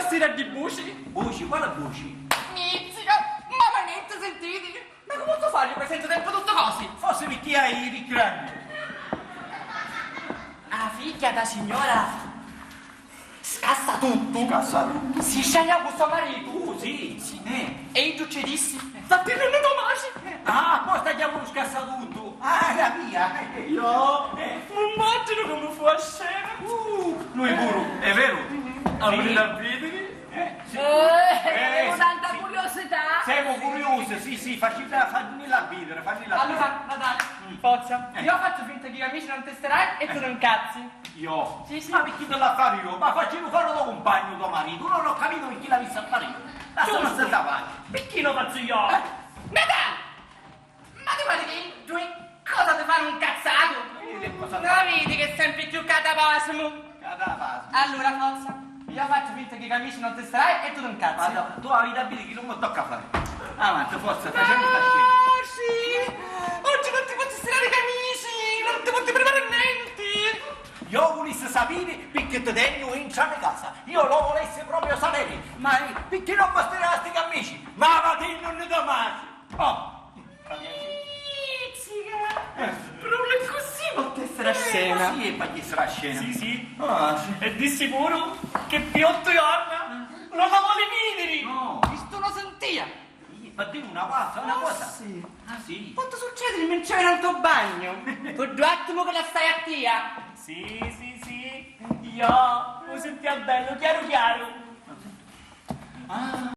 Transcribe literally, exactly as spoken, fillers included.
Sira di buci? Buci? Quali buci? Mizzica! Mamma mia, sentiti! Ma comu tu fai a sentiri sempri tutti cosi? Forsi picchì hai i ricchi granni. A figghia da signora scassa tuttu. Scassa tuttu. Si sciagnò cu so maritu. Uh, sì, sì. Eh. E iddu ci dissi: "Fattinni nni Tomasi." Ah, apposta chiamunu scassa tuttu. Ah, la mia. Io, eh, m'immagginu comu fu a scena. Uh, lui puru, è vero? Mhm. Sì. Apriti a vidiri. Eh, sì. Eh, eh, sì, tanta curiosità. Semu curiusi, sì, sì, facilla, fannilla vidiri, fannilla vidiri. Allura, Natali, forza. Eh. Io faccio finta che i camici non ti starai e tu non cazzi. Io? Sì, sì. Ma picchì ti l'ha fari io? Ma faccilu fari a to cumpagnu, to maritu. Non ho capito picchì l'avissi a fari io. Lassamu stari paci. Picchì lo faccio io? Eh. Natali! Ma ti pari che i dui cosa ti fannu un cazzato? Io che cosa... Non vidi che è sempre più catapasmu? Catapasmu. Allora, forza, io faccio finta che i camici non ti starai e tu ti incazzi. Ma tu, tu aviti a vidi chi non mi tocca fare. Avanti, forza, facciamo sta scena. Ah, sì! Oggi non ti posso stirare i camici, non ti posso preparare niente. Io vulissi sapere picchì ti tengu intra di casa. Io lo volessi proprio sapere. Ma picchì non mi stirasti i camici? Ma vatinni nni Tomasi. Oh. Mizzica! Eh. Proprio così pò essere a scena. Così è, pò essere a scena. Sì, sì. Ah, sì. E dissi puru che pi ottu jorna non la voli vidiri. No. Chistu non sentia. Ih, pò diri una cosa, una cosa. Ah, sì. Ah, sì. Pò succediri mentre era nto bagnu. Fu ddu attimu che la stai a tia. Sì, sì, sì. Io lo sentia bellu, chiaru chiaru. Ah.